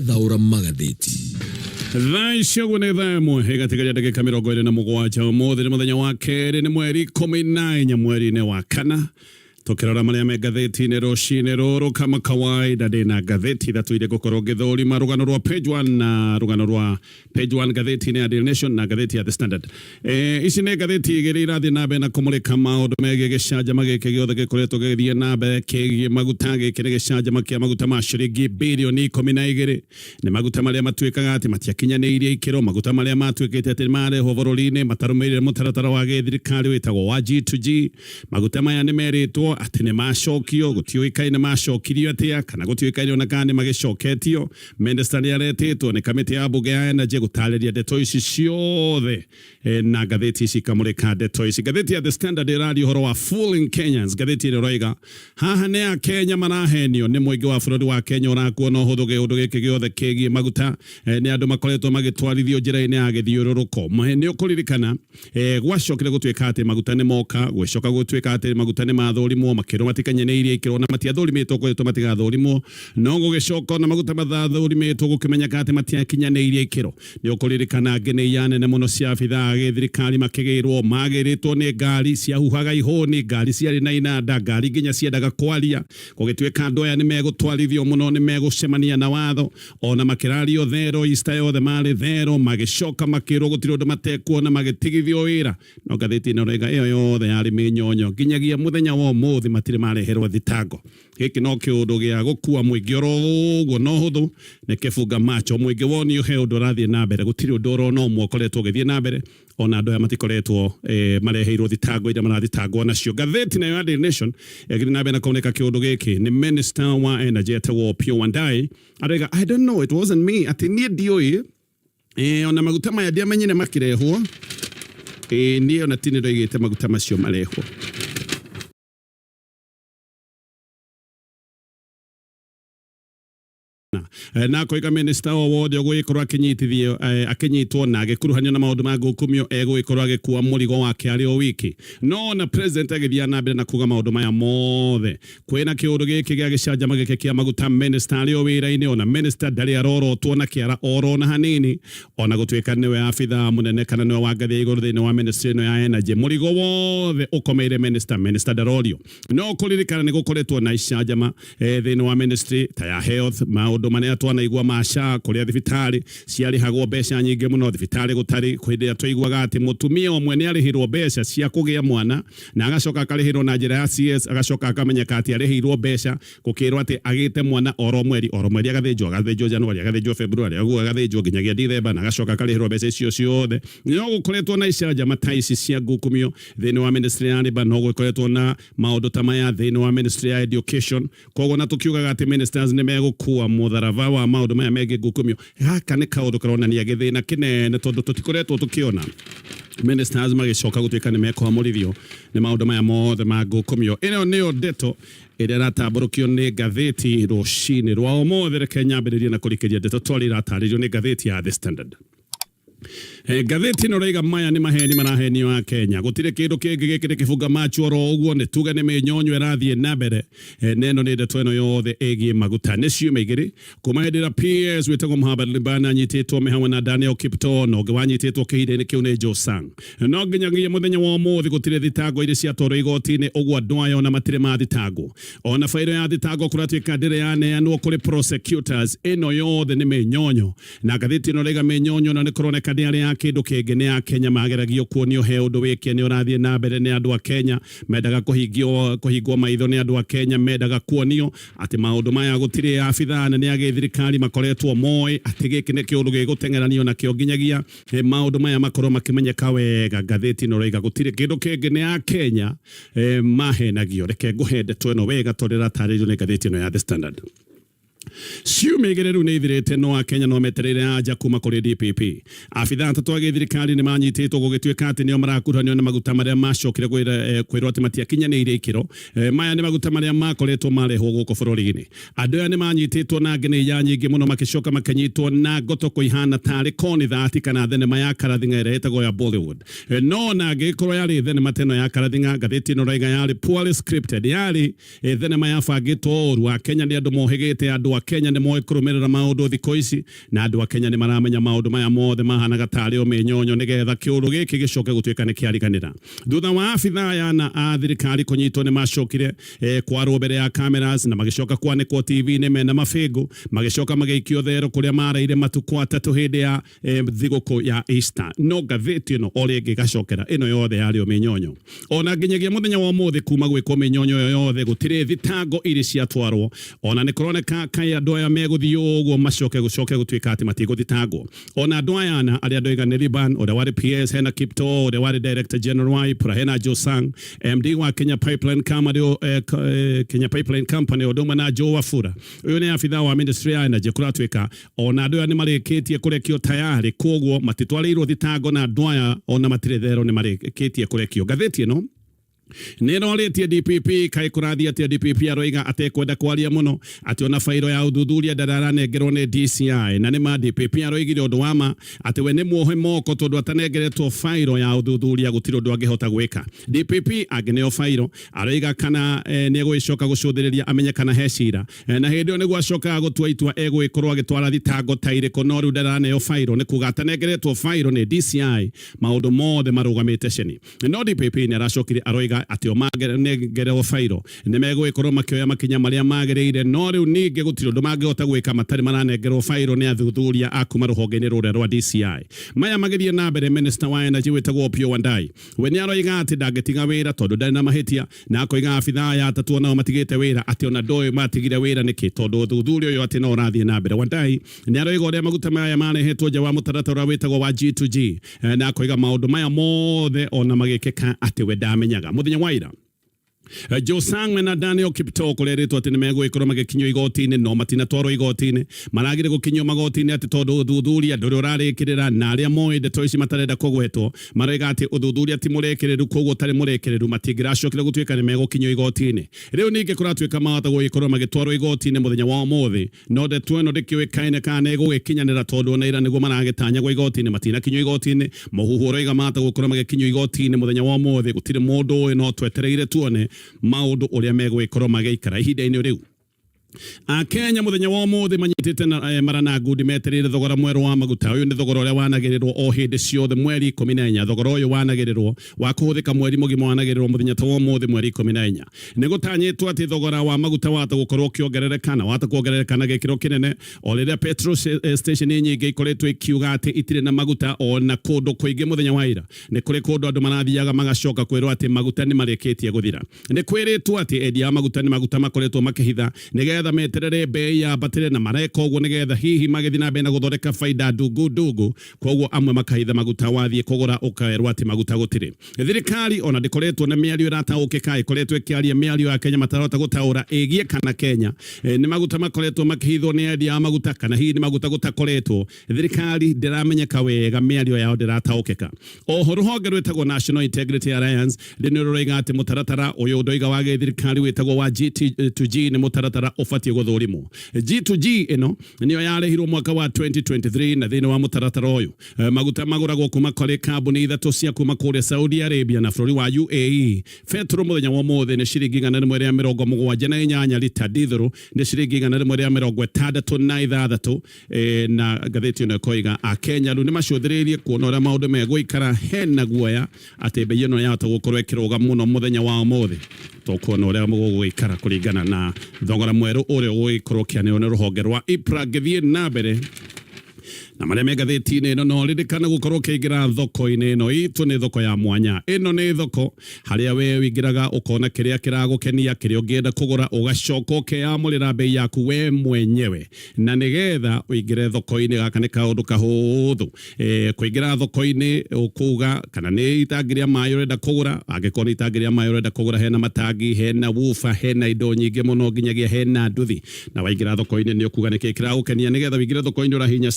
Thaũra magathĩti. Thaa icio ũguo nĩ thaa ĩmwe ĩgatigaria ndagĩka 27. Ũmũthĩ nĩ mũthenya wa kerĩ, nĩ mweri 14 mweri-inĩ wa kana. Tũkĩrora marĩa me ngathĩti-inĩ rũcinĩ rũrũ kama kawaida, ndĩna ngathĩti ithatũ iria ngũkorwo ngĩthũrima: rũgano rwa Page One na rũgano rwa Page One ngathĩti-inĩ ya Daily Nation na ngathĩti ya The Standard. Ici nĩ ngathĩti igĩrĩ irathiĩ na mbere na kũmũrĩka maũndũ megiĩ gĩcanjama gĩkĩ gĩothe gĩkoretwo gĩgĩthiĩ na mbere kĩgiĩ maguta. Gĩkĩ nĩ gĩcanjama kĩa maguta ma ciringi birioni 12. Nĩ maguta marĩa matuĩkaga atĩ matiakinyanĩirie ikĩro, maguta marĩa matuĩkĩte atĩ marehwo bũrũri-inĩ matarũmĩrĩire mũtaratara wa gĩthirikari wĩtagwo wa G2G. Maguta maya nĩ merĩtwo atĩ nĩ macokio, gũtiũĩkaine macokirio atĩa kana gũtiũĩkaine ona kana nĩ magĩcoketio. Minister nĩ aretĩtwo nĩ kamĩtĩ ya mbunge ya Energy gũtarĩria ndeto ici ciothe, na ngathĩti ici ikamũrĩka ndeto ici. Ngathĩti ya The Standard ĩraria ũhoro wa fooling Kenyans. Ngathĩti ĩno ĩroiga haha nĩ Akenya marahenio, nĩ mũingĩ wa bũrũri wa Kenya ũrakuona ũhũthũ kĩũndũ gĩkĩ gĩothe kĩgiĩ maguta. Nĩ andũ makoretwo magĩtwarithio njĩra-inĩ ya gĩthiũrũrũko. Nĩ ũkũririkana gwacokire gũtuĩka atĩ maguta nĩ moka, gwĩcoka gũtuĩka atĩ maguta nĩ mathũrimwo, makĩrwo matikinyanĩirie ikĩro na matiathũrimĩtwo kwĩrĩtwo matigathũrimwo, no gũgĩcoka ona maguta mathathũrimĩtwo gũkĩmenyeka atĩ matiakinyanĩirie ikĩro. Nĩ ũkũririkana ngĩnĩiya nene mũno cia abithaa a gĩthirikari makĩgĩrwo, magĩrĩtwo nĩ ngari ciahuhaga ihũni, ngari ciarĩ na inanda, ngari nginya ciendaga kwaria. Gũgĩtuĩka andũ aya nĩ megũtwarithio mũno, nĩ megũcemania na watho. Ona makĩrario thero, Easter yothe marĩ thero, magĩcoka makĩrwo gũtirĩ ũndũ matekuona, magĩtigithio wĩra. No ngathĩti ĩno ĩroiga ĩyo yothe yarĩ mĩnyonyo. Nginyagia mũthenya wa ũmũthĩ matirĩ mareherwo thitango. Gĩkĩ no kĩũndũ gĩa gũkua mũingĩ oro ũguo na ũhũthũ, nĩ kĩbunga macho. Mũingĩ wonio he ũndũ ũrathiĩ na mbere, gũtirĩ ũndũ oro na ũmwe ũkoretwo ũgĩthiĩ na mbere. Ona andũ aya matikoretwo mareheirwo thitango iria marathitangwo nacio. Ngathĩti nayo ya Daily Nation ĩgĩthiĩ na mbere na kũmũrĩka kĩũndũ gĩkĩ, nĩ minister wa energy etagwo Opiyo Wandayi aroiga, "I don't know, it wasn't me," atĩ niĩ ndiũĩ, ona maguta maya ndiamenyire makĩrehwo, niĩ ona ti nĩ ndoigĩte maguta macio marehwo. Na akoiga minister o wothe ũgũgĩkorwo akĩnyitithio, akĩnyitwo na agĩkuruhanio na maũndũ ma ngukumio egũgĩkorwo agĩkua mũrigo wake arĩ o wiki. No ona president agĩthiĩ na mbere na kuga maũndũ maya mothe, kwĩna kĩũndũ gĩkĩ gĩa gĩcanjama gĩkĩ kĩa maguta, minister arĩ o wĩra-inĩ, ona minister ndarĩ arorotwo na kĩara oro na hanini, ona gũtuĩka nĩwe abithaa mũnene kana nĩwe wa ngathĩ ya igũrũ thĩinĩ wa ministry ĩno ya energy. Mũrigo wothe ũkomeire minister, minister ndarorio. No kũririkana nĩ gũkoretwo na icanjama thĩinĩ wa ministry ta ya health, maũndũ marĩa twanaigua ma SHA, kũrĩa thibitarĩ ciarĩhagwo mbeca nyingĩ mũno, thibitarĩ gũtarĩ. Hĩndĩ ĩrĩa twaiguaga atĩ mũtumia ũmwe nĩ arĩhirwo mbeca cia kũgĩa mwana na agacoka akarĩhĩrwo na njĩra ya CS, agacoka akamenyeka atĩ arĩhĩirwo mbeca gũkĩrwo atĩ agĩte mwana oro mweri oro mweri, agathĩnjwo, agathĩnjwo January, agathĩnjwo February, ũguo agathĩnjwo nginyagia Dithemba, na agacoka akarĩhĩrwo mbeca icio ciothe. No gũkoretwo na icanjama ta ici cia ngukumio thĩinĩ wa ministry ya labour, no gũkoretwo na maũndũ ta maya thĩinĩ wa ministry ya education. Koguo na tũkiugaga atĩ ministers nĩ megũkua mũtharaba wa maũndũ maya megiĩ ngukumio, gaka nĩ kaũndũ karonania gĩthĩna kĩnene, tondũ tũtikoretwo tũkĩona ministers magĩcoka gũtuĩka nĩ mekũhamũrithio nĩ maũndũ maya mothe ma ngukumio. Ĩno nĩyo ndeto ĩrĩa ĩratambũrũkio nĩ ngathĩti rũcinĩ rwa ũmũthĩ. Reke nyambĩrĩrie na kũrikĩria ndeto twarĩ iratarĩrio nĩ ngathĩti ya The Standard. Ngathĩti ĩno ĩraiga maya nĩ maheni marahenio a Kenya, gũtirĩ kĩndũ kĩngĩ, gĩkĩ nĩ kĩbunga machu oro ũguo, nĩ tuge nĩ mĩnyonyo ĩrathiĩ na mbere. Na ĩno nĩ ndeto ĩno yothe ĩgiĩ maguta. Nĩ ciumia igĩrĩ kuma hĩndĩ ĩrĩa PS wĩtagwo Mohamed Liban anyitĩtwo me hamwe na Daniel Kiptoo, na ũngĩ wanyitĩtwo kĩhinda-inĩ kĩu nĩ Joe Sang. No nginyagia mũthenya wa ũmũthĩ gũtirĩ thitango irĩ ciatwarwo igoti-inĩ, ũguo andũ aya ona matirĩ mathitangwo. Ona bairo ya thitango kũratuĩka ndĩrĩ yaneanwo kũrĩ prosecutors. Ĩno yothe nĩ mĩnyonyo. Na ngathĩti ĩno ĩraiga mĩnyonyo na nĩ kũroneka nĩ arĩa a kĩndũ kĩngĩ, nĩ a Kenya mageragio kuonio he ũndũ wĩkie nĩ ũrathiĩ na mbere, nĩ andũ a Kenya mendaga kũhingio, kũhingwo maitho, nĩ andũ a Kenya mendaga kuonio atĩ maũndũ maya gũtirĩ abithaa anene a gĩthirikari makoretwo moĩ atĩ gĩkĩ nĩ kĩũndũ gĩgũteng'eranio nakĩo nginyagia maũndũ maya makorwo makĩmenyeka wega. Ngathĩti ĩno ĩraiga gũtirĩ kĩndũ kĩngĩ, nĩ a Kenya mahenagio. Reke ngũhe ndeto ĩno wega tondũ ĩratarĩrio nĩ ngathĩti ĩno ya The Standard. Ciumia igĩrĩ rĩu nĩ ithirĩte, no Akenya no metereire anja kuma kũrĩ DPP. Abithaa atatũ a gĩthirikari nĩ manyitĩtwo gũgĩtuĩka atĩ nĩo marakuruhanio na maguta marĩa macokire kwĩrwo atĩ matiakinyanĩirie ikĩro. Maya nĩ maguta marĩa makoretwo marehwo gũkũ bũrũri-inĩ. Andũ aya nĩ manyitĩtwo na ngĩnĩiya nyingĩ mũno, makĩcoka makĩnyitwo na ngotoko ihana tarĩ koni thati kana thenema ya Karathinga ĩrĩa ĩtagwo ya Bollywood. No ona angĩgĩkorwo yarĩ thenema ta ĩno ya Karathinga, ngathĩti ĩno ĩraiga yarĩ poorly scripted, yarĩ thenema yabangĩtwo ũru. Akenya nĩ andũ mohĩgĩte, andũ Andũ a Kenya nĩ moĩ kũrũmĩrĩra maũndũ thikũ ici, na andũ a Kenya nĩ maramenya maũndũ maya mothe mahanaga tarĩ o mĩnyonyo nĩgetha kĩũndũ gĩkĩ gĩcoke gũtuĩka nĩ kĩariganĩra. Thutha wa abithaa aya ana a thirikari kũnyitwo nĩ macokire kwarwo mbere ya cameras na magĩcoka kwanĩkwo TV-inĩ mena mabĩngũ, magĩcoka magĩikio thero kũrĩa maraire matukũ atatũ hĩndĩ ya thigũkũ ya Easter. No ngathĩti ĩno o rĩngĩ ĩgacokera ĩno yothe yarĩ o mĩnyonyo. Ona nginyagia mũthenya wa ũmũthĩ kuma gwĩkwo mĩnyonyo ĩyo yothe gũtirĩ thitango irĩ ciatwarwo. Ona nĩ kũroneka kaĩ andũ aya megũthiĩ ũguo macoke gũcoke gũtuĩka atĩ matigũthitangwo. Ona andũ aya ana arĩa ndoiga nĩ Liban ũrĩa warĩ PS, hena Kiptoo ũrĩa warĩ Director General wa IPRA, hena Joe Sang MD wa Kenya Pipeline Company, Kenya Pipeline Company ũndũ ũmwe na Joe Wafula. Ũyũ nĩ abithaa wa Ministry ya Energy. Kũratuĩka ona andũ aya nĩ marĩkĩtie kũrekio tayarĩ, koguo matitwarĩirwo thitango na andũ aya ona matirĩ thero, nĩ marĩkĩtie kũrekio. Ngathĩti ĩno nĩ ĩrorĩtie DPP kaĩ kũrathiĩ atĩa. DPP aroiga atekwenda kwaria mũno atĩ ona fairo ya ũthuthuria ndaranengerwo nĩ DCI, na nĩ ma DPP aroigire ũndũ wa ma atĩ we nĩ muohe moko tondũ atanengeretwo fairo ya ũthuthuria gũtirĩ ũndũ angĩhota gwĩka. DPP angĩneo fairo aroiga kana nĩ egũgĩcoka gũcũthĩrĩria amenye kana he cira, na hĩndĩ ĩyo nĩguo acokaga gũtua itua egũgĩkorwo agĩtwara thitango ta irĩkũ. No rĩu ndaraneo fairo, nĩ kuga atanengeretwo fairo nĩ DCI, maũndũ mothe marũgamĩte ceni. No DPP nĩ aracokire aroiga atĩ o manengerwo fairo nĩ megũgĩkorwo makĩoya makinya marĩa magĩrĩire, no rĩu ningĩ gũtirĩ ũndũ mangĩhota gwĩka matarĩ maranengerwo fairo nĩ athuthuria a kuma rũhonge-inĩ rũrĩa rwa DCI. Maya magĩthiĩ na mbere, minister wa energy wĩtagwo Opiyo Wandayi we nĩ aroiga atĩ ndangĩtiga wĩra tondũ ndarĩ na mahĩtia, na akoiga abithaa aya atatũ onao matigĩte wĩra atĩ ona ndoĩ matigire wĩra nĩkĩ tondũ ũthuthuria ũyũ atĩ no ũrathiĩ na mbere. Wandayi nĩ aroiga ũrĩa maguta maya marehetwo nja wa mũtaratara ũrĩa wĩtagwo wa G2G, na akoiga maũndũ maya mothe ona magĩkĩka atĩ we ndamenyaga. Mũthenya wa ira Joe Sangwe na Daniel Kiptoo kũrerĩtwo atĩ nĩ megũgĩkorwo magĩkinyio igoti-inĩ, no matinatwarwo igoti-inĩ. Maragire gũkinyio magoti-inĩ atĩ tondũ ũthuthuria ndũrĩ ũrarĩkĩrĩra, na arĩa moĩ ndeto ici matarenda kũgwetwo maroiga atĩ ũthuthuria ti mũrĩkĩrĩru, koguo ũtarĩ mũrĩkĩrĩru matingĩracokire gũtuĩka nĩ megũkinyio igoti-inĩ. Rĩu ningĩ kũratuĩka mahota gũgĩkorwo magĩtwarwo igoti-inĩ mũthenya wa ũmũthĩ, no ndeto ĩno ndĩkĩũĩkaine kana nĩ ĩgũgĩkinyanĩra tondũ ona ira nĩguo maragĩtanyagwo igoti-inĩ, matinakinyio igoti-inĩ. Mũhuhu ũroiga mahota gũkorwo magĩkinyio igoti-inĩ mũthenya wa ũmũthĩ, gũtirĩ mũndũ ũĩ, no twetereire tuone maũndũ ũrĩa megũgĩkorwo magĩikara ihinda-inĩ rĩu. Akenya mũthenya wa ũmũthĩ manyitĩte na mara na ngundi metereire thogora mwerũ wa maguta. Ũyũ nĩ thogora ũrĩa wanagĩrĩrwo o hĩndĩ ciothe mweri 14. Thogora ũyũ wanagĩrĩrwo wa kũhũthĩka mweri mũgima wanagĩrĩrwo mũthenya ta wa ũmũthĩ mweri 14. Nĩ gũtanyĩtwo atĩ thogora wa maguta wahota gũkorwo ũkĩongerereka, na wahota kuongerereka na gĩkĩro kĩnene o rĩrĩa petrol station nyingĩ ikoretwo ikiuga atĩ itirĩ na maguta. Ona kũndũ kũingĩ mũthenya wa ira nĩ kũrĩ kũndũ andũ marathiaga magacoka kwĩrwo atĩ maguta nĩ marĩkĩtie gũthira. Nĩ kwĩrĩtwo atĩ endia a maguta nĩ maguta makoretwo makĩhitha nĩgetha meterere mbei yambatĩre, na mareka ũguo nĩgetha hihi magĩthiĩ na mbere na gũthondeka baida ndungu ndungu. Koguo amwe makahitha maguta, wathiĩ kũgũra ũkerwo atĩ maguta gũtirĩ. Thirikari ona ndĩkoretwo na mĩario ĩrataũkĩka, ĩkoretwo ĩkĩaria mĩario ya Kenya matarahota gũtaũra ĩgiĩ kana Kenya nĩ maguta makoretwo makĩhithwo nĩ endia a maguta kana hihi nĩ maguta gũtakoretwo. Thirikari ndĩramenyeka wega, mĩario yao ndĩrataũkĩka. Oho rũhonge rwĩtagwo National Integrity Alliance nĩ rũroiga atĩ mũtaratara ũyũ ndoiga wa gĩthirikari wĩtagwo wa G2G nĩ mũtaratara ũbatiĩ gũthũrimwo. G2G ĩno nĩyo yarehirwo mwaka wa 2023, na thĩinĩ wa mũtaratara ũyũ maguta magũragwo kuma kũrĩ kambuni ithatũ cia kuma kũrĩa Saudi Arabia na bũrũri wa UAE. Betũrũ mũthenya wa ũmũthĩ nĩ ciringi 178 rita, dithũrũ nĩ ciringi 166. Na ngathĩti ĩno ĩkoiga Akenya rĩu nĩ macũthĩrĩirie kuona ũrĩa maũndũ megũikara, hena guoya atĩ mbei ĩno yahota gũkorwo ĩkĩrũga mũno mũthenya wa ũmũthĩ. Tũkuona ũrĩa gũgũikara kũringana na thogora mwerũ ũrĩa ũgũgĩkorwo ũkĩanĩrĩrwo nĩ rũhonge rwa IPRA. Ngĩthiĩ na mbere na marĩa me ngathĩti-inĩ ĩno, no ririkana gũkorwo ũkĩingĩra thoko-inĩ ĩno itũ. Nĩ thoko ya mwanya, ĩno nĩ thoko harĩa we ũingĩraga ũkona kĩrĩa kĩragũkenia, kĩrĩa ũngĩenda kũgũra, ũgacoka ũkeyamũrĩra mbei yaku we mwenyewe. Na nĩgetha ũingĩre thoko-inĩ, gaka nĩ kaũndũ kahũthũ kũingĩra thoko-inĩ, ũkuga kana nĩ itangi rĩa maĩ ũrenda kũgũra. Angĩkorwo nĩ itangi rĩa maĩ ũrenda kũgũra, hena matangi, hena woofer, hena indo nyingĩ mũno, nginyagia hena nduthi. Na waingĩra thoko-inĩ nĩ ũkuga nĩkĩ kĩragũkenia. Nĩgetha ũingĩre thoko-inĩ ũrahihinya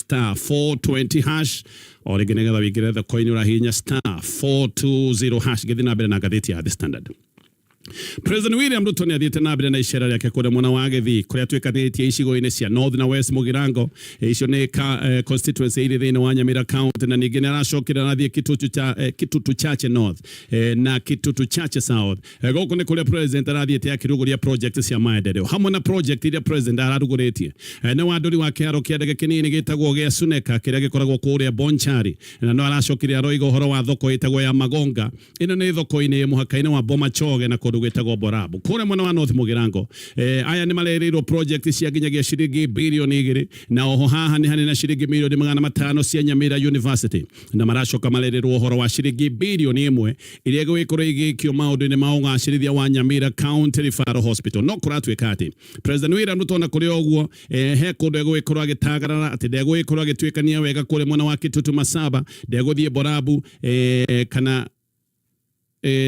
*420#. O rĩngĩ, nĩgetha ũingĩre thoko-inĩ ũrahihinya *420#. Ngĩthiĩ na mbere na ngathĩti ya The Standard. President William Ruto nĩ athiĩte na mbere na icera rĩake kũrĩa mwena wa Gĩthii kũrĩa atuĩkanĩtie icigo-inĩ cia North na West Mugirango. Icio nĩ constituency irĩ thĩinĩ wa Nyamira County, na ningĩ nĩ aracokire arathiĩ Kitutu, cha, Kitutu Chache North na Kitutu Chache South. Gũkũ nĩ kũrĩa president arathiĩte akĩrugũria project cia maendeleo. Hamwe na project iria president ararugũrĩtie nĩ wandũri wa kĩharo kĩa ndege kĩnini gĩtagwo gĩa Suneka kĩrĩa gĩkoragwo kũrĩa Bonchari, na no aracokire aroiga ũhoro wa thoko ĩtagwo ya Magonga. Ĩno nĩ thoko-inĩ ĩ mũhaka-inĩ wa Bomachoge na kũndũ gwĩtagwo Borabu kũrĩa mwena wa North Mugirango. Aya nĩ marerĩirwo project cia nginyagia ciringi birioni 2, na oho haha nĩ harĩ na ciringi mirioni 500 cia Nyamira University, na maracoka marerĩrwo ũhoro wa ciringi birioni 1 iria igũgĩkorwo igĩikio maũndũ-inĩ ma ũgacĩrithia wa Nyamira County Referral Hospital. No kũratuĩka atĩ President William Ruto ona kũrĩ o ũguo he kũndũ egũgĩkorwo agĩtagarara atĩ ndegũgĩkorwo agĩtuĩkania wega kũrĩa mwena wa Kitutu Masaba, ndegũthiĩ Borabu kana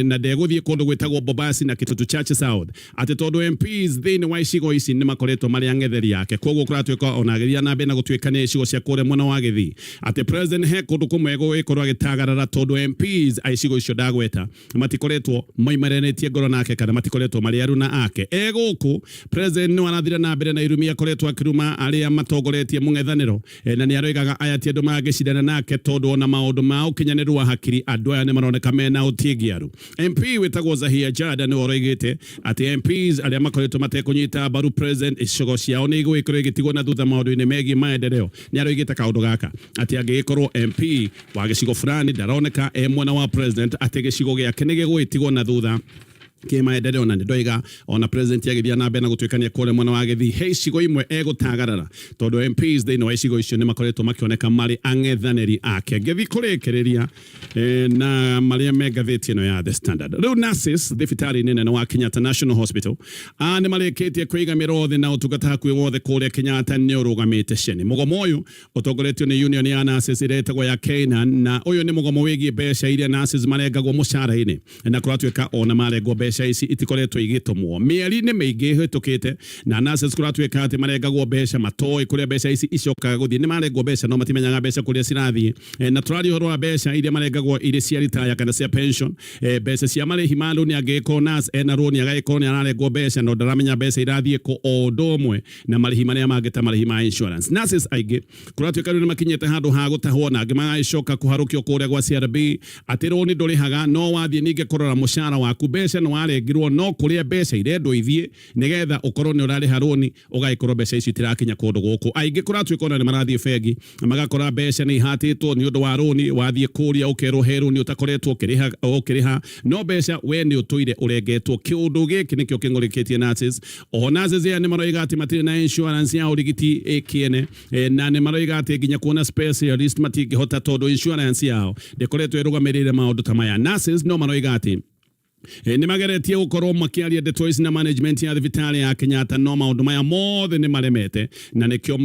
na ndegũthiĩ kũndũ gwĩtagwo Bobasi na Kitutu Church South, atĩ tondũ MPs thĩinĩ wa icigo ici nĩ makoretwo marĩ ang'etheri yake. Koguo kũratuĩka ona agĩthiĩ na mbere na gũtuĩkania icigo cia kũrĩa mwena wa Gĩthii, atĩ president he kũndũ kũmwe egũgĩkorwo agĩtagarara tondũ MPs a icigo icio ndagweta matikoretwo maimaranĩtie ngoro nake kana matikoretwo marĩ aruna ake. E gũkũ president nĩ arathire na mbere na irumi akoretwo akĩruma arĩa matongoretie mũng'ethanĩro, na nĩ aroigaga aya ti andũ mangĩcindana nake tondũ ona maũndũ ma ũkinyanĩru wa hakiri andũ aya nĩ maroneka mena ũtingiaru. MP wĩtagwo Zahia Jada nĩwe ũroigĩte atĩ MPs arĩa makoretwo matekũnyita mbaru president icigo ciao nĩ igũgĩkorwo igĩtigwo na thutha maũndũ-inĩ megiĩ maendeleo. Nĩ aroigĩte kaũndũ gaka atĩ angĩgĩkorwo MP wa gĩcigo fulani ndaroneka e mwena wa president, atĩ gĩcigo gĩake nĩ gĩgũgĩtigwo na thutha kĩmaendeleo. Na nĩ ndoiga ona president agĩthiĩ na mbere na gũtuĩkania kũrĩa mwena wa Gĩthii, he icigo imwe egũtagarara tondũ MPs thĩinĩ wa icigo icio nĩ makoretwo makĩoneka marĩ ang'ethanĩri ake. Ngĩthiĩ kũrĩkĩrĩria na marĩa me ngathĩti ĩno ya The Standard, rĩu nurses thibitarĩ-inĩ nene wa Kenyatta National Hospital nĩ marĩkĩtie kũiga mĩro thĩ na ũtungata hakuhĩ wothe kũrĩa Kenyatta nĩ ũrũgamĩte ceni. Mũgomo ũyũ ũtongoretio nĩ union ya nurses ĩrĩa ĩtagwo ya Kenan, na ũyũ nĩ mũgomo wĩgiĩ mbeca iria nurses marengagwo mũcara-inĩ, na kũratuĩka ona marengwo mbeca ici itikoretwo igĩtũmwo mĩeri-inĩ mĩingĩ ĩhĩtũkĩte. Na nurses kũratuĩka atĩ marengagwo mbeca matoĩ kũrĩa mbeca ici icokaga gũthiĩ. Nĩ marengwo mbeca no matimenyaga mbeca kũrĩa cirathiĩ. Na tũraria ũhoro wa mbeca iria marengagwo irĩ cia retire kana cia pension, mbeca cia marĩhi ma rũni, angĩgĩkorwo nurse ena rũni agagĩkorwo nĩ ararengwo mbeca no ndaramenya mbeca irathiĩ kũ, o ũndũ ũmwe na marĩhi marĩa mangĩ ta marĩhi ma insurance. Nurses aingĩ kũratuĩka rĩu nĩ makinyĩte handũ ha gũtahwo na angĩ magagĩcoka kũharũkio kũrĩa gwa CRB, atĩ rũni ndũrĩhaga no wathiĩ ningĩ kũrora mũcara waku mbeca nĩ warengirwo, no kũrĩa mbeca irendwo ithiĩ nĩgetha ũkorwo nĩ ũrarĩha rũni ũgagĩkorwo mbeca icio itirakinya kũndũ gũkũ. Aingĩ kũratuĩka ona nĩ marathiĩ bengi magakora mbeca nĩ ihatĩtwo nĩ ũndũ wa rũni, wathiĩ kũria ũkerwo he rũni ũtakoretwo ũkĩrĩha no mbeca we nĩ ũtũire ũrengetwo. Kĩũndũ gĩkĩ nĩkĩo kĩng'ũrĩkĩtie nurses. Oho nurses aya nĩ maroiga atĩ matirĩ na insurance ya ũrigiti ĩkĩene, na nĩ maroiga atĩ nginya kuona specialist matingĩhota tondũ insurance yao ndĩkoretwo ĩrũgamĩrĩire maũndũ ta maya. Nurses no maroiga atĩ nĩ mageretie gũkorwo makĩaria ndeto ici na management ya thibitarĩ ya Kenyatta, no maũndũ maya mothe nĩ maremete, na nĩkĩo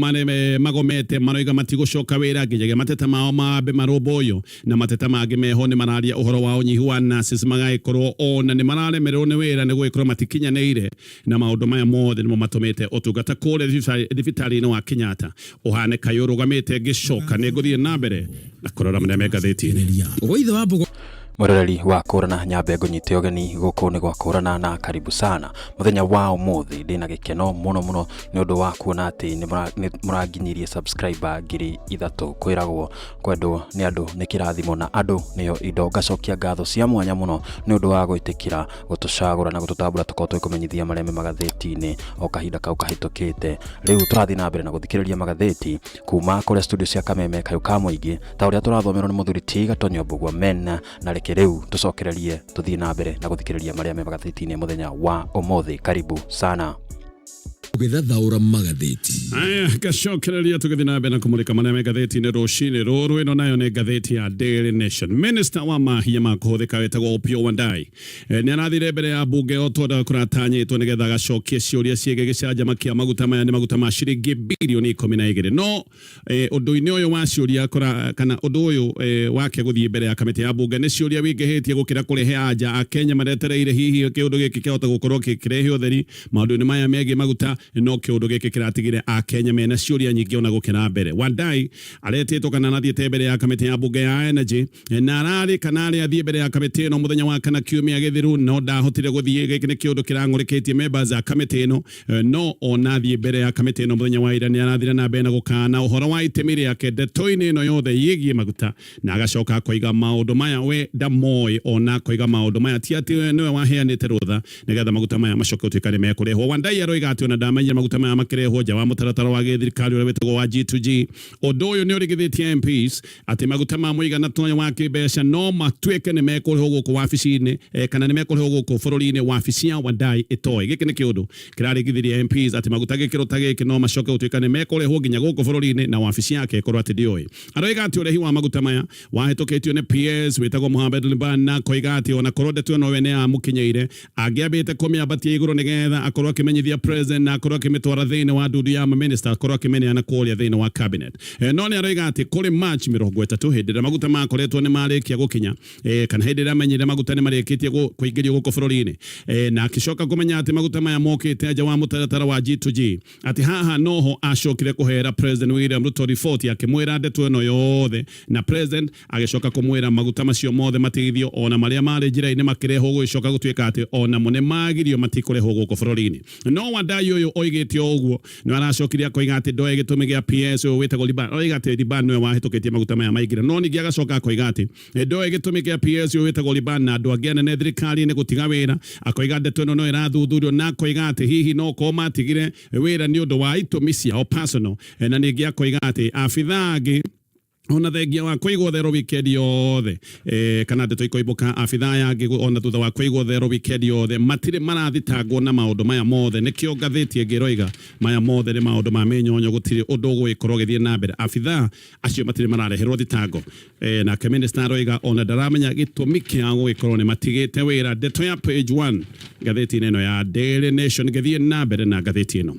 magomete. Maroiga matigũcoka wĩra nginyagia mateta mao mambe marũmbũyio. Na mateta mangĩ meho nĩ mararia ũhoro wa ũnyihu wa nurses, magagĩkorwo ona nĩ mararemererwo nĩ wĩra nĩ gũgĩkorwo matikinyanĩire, na maũndũ maya mothe nĩmo matũmĩte ũtungata kũrĩa thibitarĩ-inĩ wa Kenyatta ũhane kaĩ ũrũgamĩte. Ngĩcoka nĩ ngũthiĩ na mbere na kũrora marĩa me ngathĩti-inĩ. Ũgũithe wa mbogo. Mwĩroreri wa Kũrana, nyambe ngũnyite ũgeni gũkũ nĩ gwa Kũrana na karibu sana. Mũthenya wa ũmũthĩ ndĩna gĩkeno mũno mũno nĩ ũndũ wa kuona atĩ nĩ mũranginyirie subscriber 3000. Kwĩragwo kwendwo nĩ andũ nĩ kĩrathimo na andũ nĩo indo. Ngacokia ngatho cia mwanya mũno nĩ ũndũ wa gwĩtĩkĩra gũtũcagũra na gũtũtambũra tũkorwo tũgĩkũmenyithia marĩa me magathĩti-inĩ o kahinda kau kahĩtũkĩte. Rĩu tũrathiĩ na mbere na gũthikĩrĩria magathĩti kuma kũrĩa studio cia Kameme Kayũ ka Mũingĩ, ta ũrĩa tũrathomerwo nĩ mũthuri ti Gatonyo Mbugua Men, na reke rĩu tũcokererie tũthiĩ na mbere na gũthikĩrĩria marĩa me magathĩti-inĩ mũthenya wa ũmũthĩ. Karibu sana. Ũgĩthathaũra magathĩti. Aya, ngacokereria tũgĩthiĩ na mbere na kũmũrĩka marĩa me ngathĩti-inĩ rũcinĩ rũrũ. Ĩno nayo nĩ ngathĩti ya Daily Nation. Minister wa mahinya ma kũhũthĩka wĩtagwo Opiyo Wandayi nĩ arathire mbere ya mbunge o ta ũrĩa kũratanyĩtwo nĩgetha agacokie ciũria ciĩgiĩ gĩcanjama kĩa maguta. Maya nĩ maguta ma ciringi birioni 12. No ũndũ-inĩ ũyũ wa ciũria kana ũndũ ũyũ wake gũthiĩ mbere ya kamĩtĩ ya mbunge nĩ ciũria wingĩhĩtie gũkĩra kũrehe anja. Akenya maretereire hihi kĩũndũ gĩkĩ kĩahota gũkorwo gĩkĩrehe ũtheri maũndũ-inĩ maya megiĩ maguta. No kĩũndũ gĩkĩ kĩratigire akenya mena ciũria nyingĩ ona gũkĩra mbere. Wandayi aretĩtwo kana arathiĩte mbere ya kamĩtĩ ya mbunge ya energy, na ararĩ kana arĩ athiĩ mbere ya kamĩtĩ ĩno mũthenya wa kana kiumia gĩthiru, no ndahotire gũthiĩ. Gĩkĩ nĩ kĩũndũ kĩrang'ũrĩkĩtie members a kamĩtĩ ĩno. No ona athiĩ mbere ya kamĩtĩ ĩno mũthenya wa ira, nĩ arathire na mbere na gũkana ũhoro wa itemi rĩake ndeto-inĩ ĩno yothe yĩgiĩ maguta, na agacoka akoiga maũndũ maya we ndamoĩ, ona akoiga maũndũ maya ti atĩ we nĩwe waheanĩte rũtha nĩgetha maguta maya macoke gũtuĩka nĩ mekũrehwo. Wandayi aroiga atĩ ona ndamenyire maguta maya makĩrehwo nja wa mũtaratara wa gĩthirikari ũrĩa wĩtagwo wa G2G. Ũndũ ũyũ nĩ ũrigithĩtie MPs atĩ maguta ma mũigana ta ũyũ wa kĩmbeca no matuĩke nĩ mekũrĩhwo gũkũ wabici-inĩ, kana nĩ mekũrĩhwo gũkũ bũrũri-inĩ wabici ya Wandayi ĩtoĩ. Gĩkĩ nĩ kĩũndũ kĩrarigithirie MPs atĩ maguta gĩkĩro ta gĩkĩ no macoke gũtuĩka nĩ mekũrĩhwo nginya gũkũ bũrũri-inĩ na wabici yake ĩkorwo atĩ ndĩoĩ. Aroiga atĩ ũrehi wa maguta maya wahĩtũkĩtio nĩ PS wĩtagwo Mohamed Liban, na akoiga atĩ ona korwo ndeto ĩno we nĩ yamũkinyĩire, angĩambĩte kũmĩambatia igũrũ nĩgetha akorwo akĩmenyithia president na akorwo akĩmĩtwara thĩinĩ wa ndundu ya maminista, akorwo akĩmĩneana kũrĩa thĩinĩ wa cabinet. No nĩ aroiga atĩ kũrĩ March 30, hĩndĩ ĩrĩa maguta makoretwo nĩ marĩkia gũkinya, kana hĩndĩ ĩrĩa amenyire maguta nĩ marĩkĩtie kũingĩrio gũkũ bũrũri-inĩ, na akĩcoka kũmenya atĩ maguta maya mokĩte nja wa mũtaratara wa G2G, atĩ haha noho acokire kũhera President William Ruto riboti akĩmwĩra ndeto ĩno yothe, na president agĩcoka kũmwĩra maguta macio mothe matigithio, ona marĩa marĩ njĩra-inĩ makĩrehwo gũgĩcoka gũtuĩka atĩ onamo nĩ magirio matikũrehwo gũkũ bũrũri-inĩ. No Wandayi ũyũ oigĩte o ũguo nĩ aracokire akoiga atĩ ndoĩ gĩtũmi gĩa PS ũyũ wĩtagwo Liban. Oiga atĩ Liban nĩwe wahĩtũkĩtie maguta maya maingĩra, no ningĩ agacoka akoiga atĩ ndoĩ gĩtũmi kĩa PS ũyũ wĩtagwo Liban na andũ angĩ anene thirikari-inĩ gũtiga wĩra. Akoiga ndeto ĩno no ĩrathuthurio, na akoiga atĩ hihi no korwo matigire wĩra nĩ ũndũ wa itũmi ciao personal. Na ningĩ akoiga atĩ abithaa angĩ, ona thengia wa kũigwo thero weekend yothe, kana ndeto ikoimbũka, abithaa aya angĩ ona thutha wa kũigwo thero weekend yothe matirĩ marathitangwo na maũndũ maya mothe. Nĩkĩo ngathĩti ĩngĩ ĩroiga maya mothe nĩ maũndũ ma mĩnyonyo, gũtirĩ ũndũ ũgũgĩkorwo ũgĩthiĩ na mbere, abithaa acio matirĩ marareherwo thitango. Nake minister aroiga ona ndaramenya gĩtũmi kĩa gũgĩkorwo nĩ matigĩte wĩra. Ndeto ya page 1 ngathĩti-inĩ ĩno ya Daily Nation. Ngĩthiĩ na mbere na ngathĩti ĩno,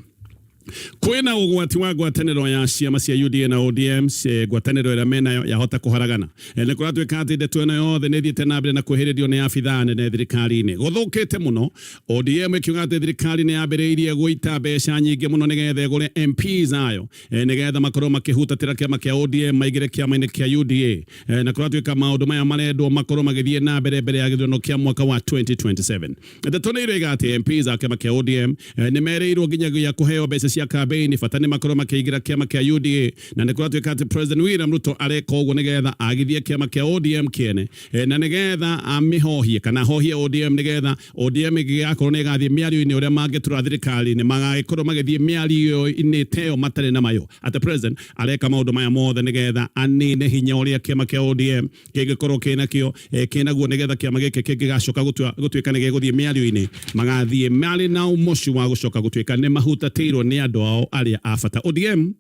kwĩna ũgwati wa ngwatanĩro ya ciama cia UDA na ODM, ngwatanĩro ĩrĩa menayo yahota kũharagana. Nĩ kũratuĩka atĩ ndeto ĩno yothe nĩ ĩthiĩte na mbere na kwĩhĩrĩrio nĩ abithaa nene thirikari-inĩ. Gũthũkĩte mũno, ODM ĩkiuga atĩ thirikari nĩ yambĩrĩirie gũita mbeca nyingĩ mũno nĩgetha ĩgũre MPs ayo, nĩgetha makorwo makĩhutatĩra kĩama kĩa ODM maingĩre kĩama-inĩ kĩa UDA. Na kũratuĩka maũndũ maya marendwo makorwo magĩthiĩ na mbere mbere ya gĩthurano kĩa mwaka wa 2027. Ndeto nĩ iroiga atĩ MPs a kĩama kĩa ODM nĩ merĩirwo nginyagia kũheo mbeca cia campaign, bata nĩ makorwo makĩingĩra kĩama kĩa UDA, na nĩ kũratuĩka atĩ President William Ruto areka ũguo nĩgetha agithie kĩama kĩa ODM kĩene, na nĩgetha amĩhohie kana ahohie ODM, nĩgetha ODM ĩngĩgakorwo nĩ ĩgathiĩ mĩario-inĩ ũrĩa mangĩtura thirikari, nĩ magagĩkorwo magĩthiĩ mĩario-inĩ ta ĩyo matarĩ na mayo, atĩ president areka maũndũ maya mothe nĩgetha anine hinya ũrĩa kĩama kĩa ODM kĩngĩkorwo kĩnakĩo, kĩnaguo, nĩgetha kĩama gĩkĩ kĩngĩgacoka gũtuĩka nĩ gĩgũthiĩ mĩario-inĩ, magathiĩ marĩ na ũmocu wa gũcoka gũtuĩka nĩ mahutatĩirwo nĩ andũ ao arĩa a bata. ODM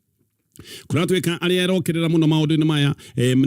kũratuĩka arĩa ĩrokĩrĩra mũno maũndũ-inĩ maya,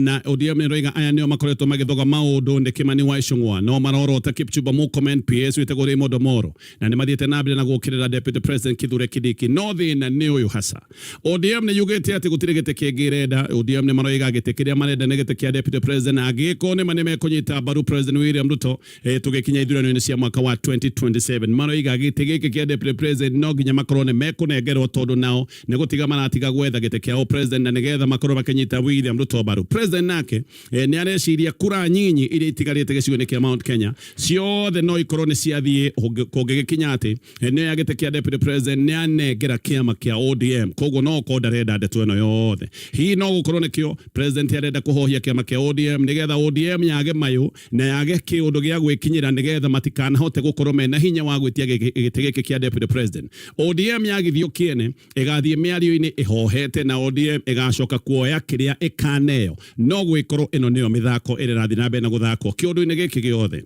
na ODM nĩ ĩroiga aya nĩo makoretwo magĩthoga maũndũ, nĩ Kimani wa Ichung'wa, no marorota Kipchumba Murkomen, PS wĩtagwo Raymond Omolo, na nĩ mathiĩte na mbere na gũkĩrĩra Deputy President Kithure Kindiki. No thĩna nĩ ũyũ hasa, ODM nĩ yugĩte atĩ gũtirĩ gĩtĩ kĩngĩ ĩrenda. ODM nĩ maroiga gĩtĩ kĩrĩa marenda nĩ gĩtĩ kĩa Deputy President, angĩgĩkorwo nĩma nĩ mekũnyita mbaru President William Ruto. Tũgĩkinya ithurano-inĩ cia mwaka wa 2027, maroiga gĩtĩ gĩkĩ kĩa Deputy President no nginya makorwo nĩ mekũnengerwo, tondũ nao nĩ gũtiga maratiga gwetha gĩtĩ kĩa president na nĩgetha makorwo makĩnyita William Ruto mbaru. President nake nĩ areciria kura nyinyi iria itigarĩte gĩcigo-inĩ kĩa Mount Kenya ciothe no ikorwo nĩ ciathiĩ kũngĩgĩkinya atĩ nĩ ya gĩtĩ kĩa Deputy President nĩ anengera kĩama kĩa ODM. Koguo no okorwo ndarenda ndeto ĩno yothe, hihi no gũkorwo nĩkĩo president arenda kũhohia kĩama kĩa ODM, nĩgetha ODM yage mayũ na yage kĩũndũ gĩa gwĩkinyĩra, nĩgetha matikanahote gũkorwo mena hinya wa gwĩtia gĩtĩ gĩkĩ kĩa Deputy President. ODM yagithio kĩene ĩgathiĩ mĩario-inĩ ĩhohete, na ODM ĩgacoka kuoya kĩrĩa ĩkaneo. No gwĩkorwo ĩno nĩyo mĩthako ĩrĩa ĩrathiĩ na mbere na gũthakwo kĩũndũ-inĩ gĩkĩ gĩothe.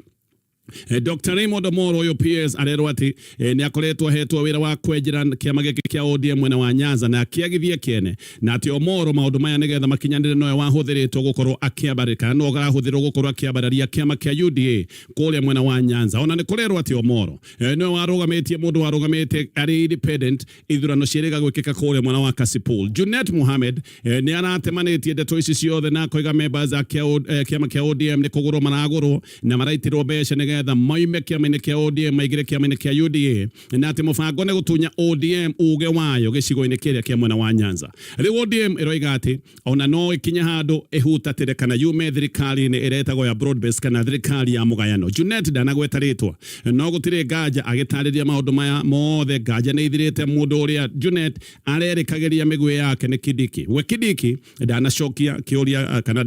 Dr. Raymond Omolo ũyũ PS arerwo atĩ nĩ akoretwo ahetwo wĩra wa kwenjera kĩama gĩkĩ kĩa ODM mwena wa Nyanza na akĩagithie kĩene, na atĩ Omolo maũndũ maya nĩgetha makinyanĩre nowe wahũthĩrĩtwo gũkorwo akĩambarĩria kana no arahũthĩrwo gũkorwo akĩambararia kĩama kĩa UDA kũrĩa mwena wa Nyanza. Ona nĩ kũrerwo atĩ Omolo nĩwe warũgamĩtie mũndũ warũgamĩte arĩ independent ithurano ciĩrĩga gwĩkĩka kũrĩa mwena wa Kasipul. Junet Mohamed nĩ aratemanĩtie ndeto ici ciothe na akoiga members a kĩama kĩa ODM nĩ kũgũrwo maragũrwo na maraitirwo mbeca nĩgetha nĩgetha moime kĩama-inĩ kĩa ODM maingĩre kĩama-inĩ kĩa UDA, na atĩ mũbango nĩ gũtunya ODM uge wayo gĩcigo-inĩ kĩrĩa kĩa mwena wa Nyanza. Rĩu ODM ĩroiga atĩ ona no ĩkinye handũ ĩhutatĩre kana yume thirikari-inĩ ĩrĩa ĩtagwo ya broad based kana thirikari ya mũgayano. Junet ndanagweta rĩtwa, no gũtirĩ nganja agĩtarĩria maũndũ maya mothe, nganja nĩ ithirĩte mũndũ ũrĩa Junet arerĩkagĩria mĩguĩ yake nĩ Kindiki. We Kindiki ndanacokia kĩũria kana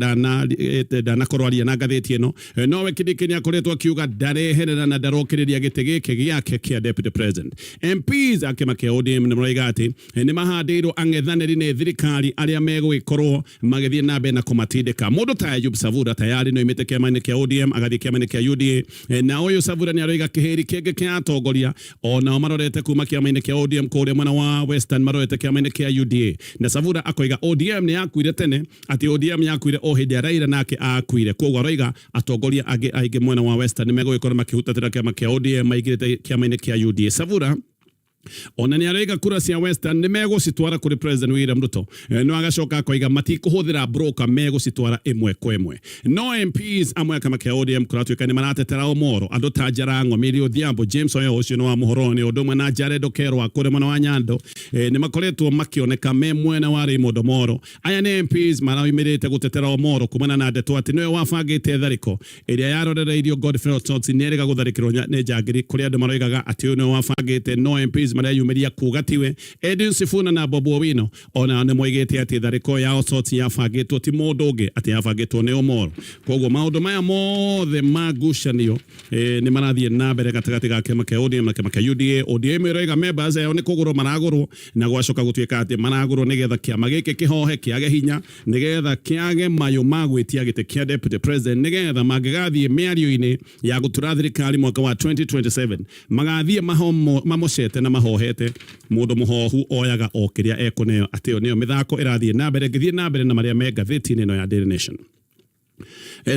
ndanakorwo aria na ngathĩti ĩno, no we Kindiki nĩ akoretwo akiuga ndareherera na ndarokĩrĩria gĩtĩ gĩkĩ gĩake kĩa deputy president. MPs a kĩama kĩa ODM nĩ maroiga atĩ nĩ mahandĩirwo ang'ethanĩri nĩ thirikari arĩa megũgĩkorwo magĩthiĩ na mbere na kũmatindĩka. Mũndũ ta Ayub Savura tayari nĩ oimĩte kĩama-inĩ kĩa ODM agathiĩ kĩama-inĩ kĩa UDA, na ũyũ Savura nĩ aroiga kĩhĩri kĩngĩ kĩa atongoria onao marorete kuma kĩama-inĩ kĩa ODM kũrĩa mwena wa Western, marorete kĩama-inĩ kĩa UDA, na Savura akoiga ODM nĩ yakuire tene, atĩ ODM yakuire o hĩndĩ ya Raila nake akuire. Koguo aroiga atongoria angĩ aingĩ mwena wa Western nĩ megũgĩkorwo makĩhutatĩra kĩama kĩa ODM maingĩrĩte kĩama-inĩ kĩa UDA. Savura ona nĩ aroiga kura cia Western nĩ megũcitwara kũrĩ President William Ruto, no agacoka akoiga matikũhũthĩra broker, megũcitwara ĩmwe kwa ĩmwe. No MPs amwe a kĩama kĩa ODM kũratuĩka nĩ maratetera Omoro, andũ ta Jarango, Millie Odhiambo, James Oyo ũcio nĩ wa Muhoroni, ũndũ ũmwe na Jared Okello wa kũrĩa mwena wa Nyando, nĩ makoretwo makĩoneka me mwena wa Raymond Omoro. Aya nĩ MPs maraumĩrĩte gũtetera Omoro kumana na ndeto atĩ nĩwe wabangĩte tharĩko ĩrĩa yarorereirio Godfrey Osotsi nĩ erĩga gũtharĩkĩrwo nĩ njangiri, kũrĩa andũ maroigaga atĩ ũyũ nĩwe wabangĩte, no MPs mareyumĩria kuga tiwe. Edwin Sifuna na Bob Owino ona nĩ moigĩte atĩ tharĩko ya Osotsi yabangĩtwo ti mũndũ ũngĩ, atĩ yabangĩtwo nĩ Omoro. Koguo maũndũ maya mothe ma ngucanio nĩ marathiĩ na mbere gatagatĩ ga kĩama kĩa ODM na kĩama kĩa UDA. ODM ĩroiga members ao nĩ kũgũrwo maragũrwo, na gwacoka gũtuĩka atĩ maragũrwo nĩgetha kĩama gĩkĩ kĩhohe, kĩage hinya, nĩgetha kĩage mayũ ma gwĩtia gĩtĩ kĩa deputy president, nĩgetha mangĩgathiĩ mĩario-inĩ ya gũtura thirikari mwaka wa 2027 magathiĩ mamocete na mahohete. Mũndũ mũhohu oyaga o kĩrĩa ekũneo, atĩ ĩyo nĩyo mĩthako ĩrathiĩ na mbere. Ngĩthiĩ na mbere na marĩa me ngathĩti-inĩ ĩno ya Daily Nation,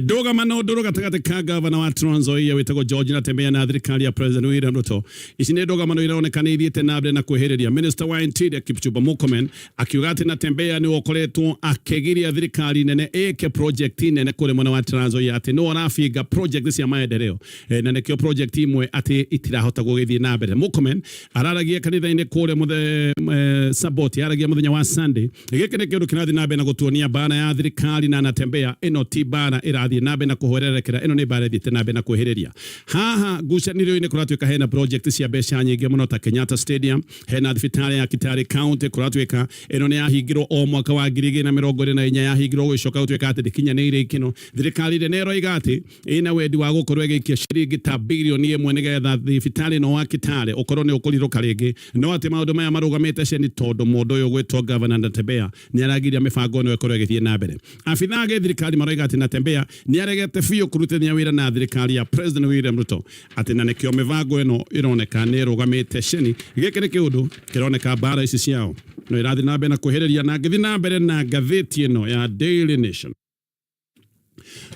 ndũgamano ndũrũ gatagatĩ ka gavana wa Trans Nzoia wĩtagwo George Natembeya na thirikari ya President William Ruto. Ici nĩ ndũgamano ironeka nĩ ithiĩte na mbere na kwĩhĩrĩria. Minister wa Interior Kipchumba Murkomen akiuga atĩ Natembeya nĩwe ũkoretwo akĩgiria thirikari nene ĩke project nene kũrĩa mwena wa Trans Nzoia, atĩ nĩwe ũrabinga project cia maendeleo, na nĩkĩo project imwe atĩ itirahota gũgĩthiĩ na mbere. Murkomen araragia kanitha-inĩ kũrĩa Saboti, aragia mũthenya wa Sunday. Gĩkĩ nĩ kĩũndũ kĩrathiĩ na mbere na gũtuonia mbara ya thirikari na Natembeya. Ĩno ti mbara ĩrathiĩ na mbere na kũhwererekera, ĩno nĩ mbara ĩthiĩte na mbere na kwĩhĩrĩria. Haha ngucanĩrio-inĩ kũratuĩka hena project cia mbeca nyingĩ mũno ta Kenyatta Stadium, hena thibitarĩ ya Kitale County, kũratuĩka ĩno nĩ yahingirwo o mwaka wa 2024, yahingirwo gũgĩcoka gũtuĩka atĩ ndĩkinyanĩire ikĩno. Thirikari nene ĩroiga atĩ ĩna wendi wa gũkorwo ĩgĩikia ciringi ta 1 birioni nĩgetha thibitarĩ ĩno wa Kitale ũkorwo nĩ ũkũrirũka rĩngĩ, no atĩ maũndũ maya marũgamĩte ceni tondũ mũndũ ũyũ gwĩtwo Governor Natembeya nĩ aragiria mĩbango ĩno ĩkorwo ĩgĩthiĩ na mbere. Abithaa a gĩthirikari maroiga atĩ Natembeya nĩ aregete biũ kũrutithania wĩra na thirikari ya President William Ruto, atĩ na nĩkĩo mĩbango ĩno ĩroneka nĩ ĩrũgamĩte ceni. Gĩkĩ nĩ kĩũndũ kĩroneka mbara ici ciao no ĩrathiĩ na mbere na kwĩhĩrĩria. Na ngĩthiĩ na mbere na ngathĩti ĩno ya Daily Nation,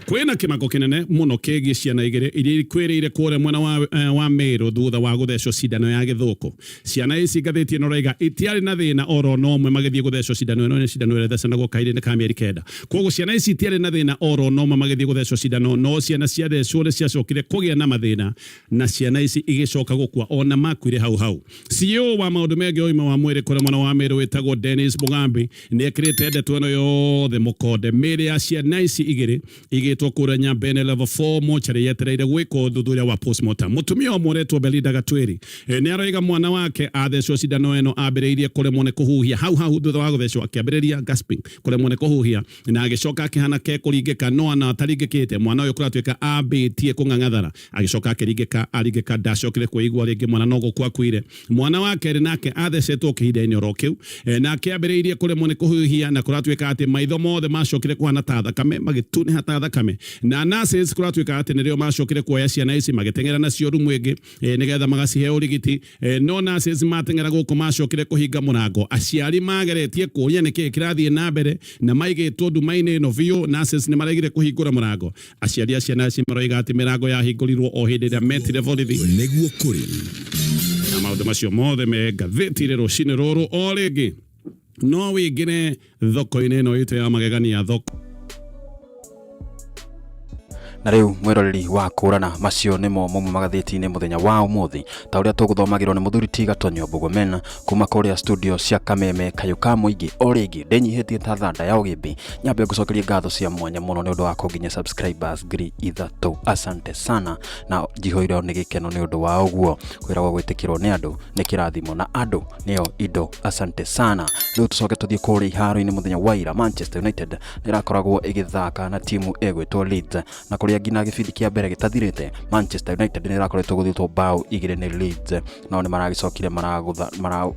kwĩna kĩmako kĩnene mũno kĩgiĩ ciana igĩrĩ iria ikwĩrĩire kũrĩa mwena wa Meru thutha wa gũthecwo cindano ya gĩthũkũ. Ciana ici, ngathĩti ĩno raiga, itiarĩ na thĩna oro na ũmwe magĩthiĩ gũthecwo cindano ĩno. Nĩ cindano ĩrĩa ĩthecanagwo kahinda-inĩ ka mĩeri 9. Koguo ciana ici itiarĩ na thĩna oro na ũmwe magĩthiĩ gũthecwo cindano, no ciana ciathecwo nĩ ciacokire kũgĩa na mathĩna na ciana ici igĩcoka gũkua, ona makuire hau hau. CEO wa maũndũ megiĩ ũgima wa mwĩrĩ kũrĩa mwena wa Meru wĩtagwo Dennis Mugambi nĩ ekĩrĩte ndeto ĩno yothe mũkonde. Mĩĩrĩ ya ciana ici igĩrĩ igĩtwo kũrĩa Nyambene level 4 mochari yetereire gwĩkwo ũthuthuria wa postmortem. Mũtumia ũmwe ũretwo Belinda Gatwiri nĩ aroiga mwana wake athecwo cindano ĩno ambĩrĩirie kũremwo nĩ kũhuhia hau hau thutha wa gũthecwo, akĩambĩrĩria gasping, kũremwo nĩ kũhuhia, na agĩcoka akĩhana ke kũringĩka, no ana ataringĩkĩte. Mwana ũyũ kũratuĩka ambĩtie kũng'ang'athara, agĩcoka akĩringĩka, aringĩka ndacokire kwĩigua rĩngĩ, mwana no gũkua akuire. Mwana wa kerĩ nake athecetwo kĩhinda-inĩ oro kĩu, nake ambĩrĩirie kũremwo nĩ kũhuhia, na kũratuĩka atĩ maitho mothe macokire kũhana ta thakame, magĩtunĩha ta thakame, na nurses kũratuĩka atĩ nĩrĩo macokire kuoya ciana ici magĩteng'era nacio rumu ĩngĩ, nĩgetha magacihe ũrigiti, no nurses mateng'era gũkũ macokire kũhinga mũrango. Aciari mageretie kũria nĩkĩĩ kĩrathiĩ na mbere na maigĩtwo nduma-inĩ ĩno biũ. Nurses nĩ maregire kũhingũra mũrango. Aciari a ciana ici maroiga atĩ mĩrango yahingũrirwo o hĩndĩ ĩrĩa metire borithi. Nĩguo kũrĩ. Na maũndũ macio mothe me ngathĩti-inĩ rũcinĩ rũrũ. O rĩngĩ no wĩingĩre thoko-inĩ ĩno itũ ya magegania, thoko Na rĩu mwĩroreri wa kũrana, macio nĩmo mauma magathĩti-inĩ mũthenya wa ũmũthĩ, ta ũrĩa tũgũthomagĩrwo nĩ mũthuri ti Gatonyo Mbũgũmena kuma kũrĩa studio cia Kameme Kayũ ka Mũingĩ. O rĩngĩ ndĩnyihĩtie ta thanda ya ũgĩmbĩ, nyambe ngũcokerie ngatho cia mwanya mũno nĩ ũndũ wa kũnginyia subscribers 3000. Asante sana, na njihũirwo nĩ gĩkeno nĩ ũndũ wa ũguo. Kwĩragwo gwĩtĩkĩrwo nĩ andũ nĩ kĩrathimo na andũ nĩo indo. Asante sana. Rĩu tũcoke tũthiĩ kũrĩa iharo-inĩ. Mũthenya wa ira Manchester United nĩ ĩrakoragwo ĩgĩthaka na timu ĩgwĩtwo Leeds, na kũrĩa nginya gĩbindi kĩa mbere gĩtathirĩte Manchester United nĩ ĩrakoretwo gũthitwo bao 2 nĩ Leeds, no nĩ maragĩcokire maragũtha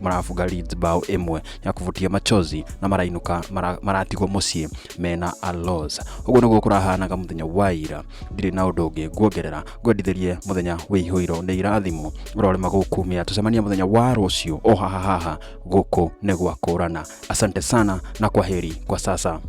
marabunga Leeds bao 1 ya kuvutia machozi na marainũka maratigwo mũciĩ mena a loss. Ũguo nĩguo kũrahanaga mũthenya wa ira. Ndirĩ na ũndũ ũngĩ nguongerera, ngwendithĩrie mũthenya wĩihũirwo nĩ irathimo ũrorema gũkumia. Tũcemania mũthenya wa rũciũ o haha haha gũkũ nĩ gwa kũrana. Asante sana na kwaheri kwa sasa.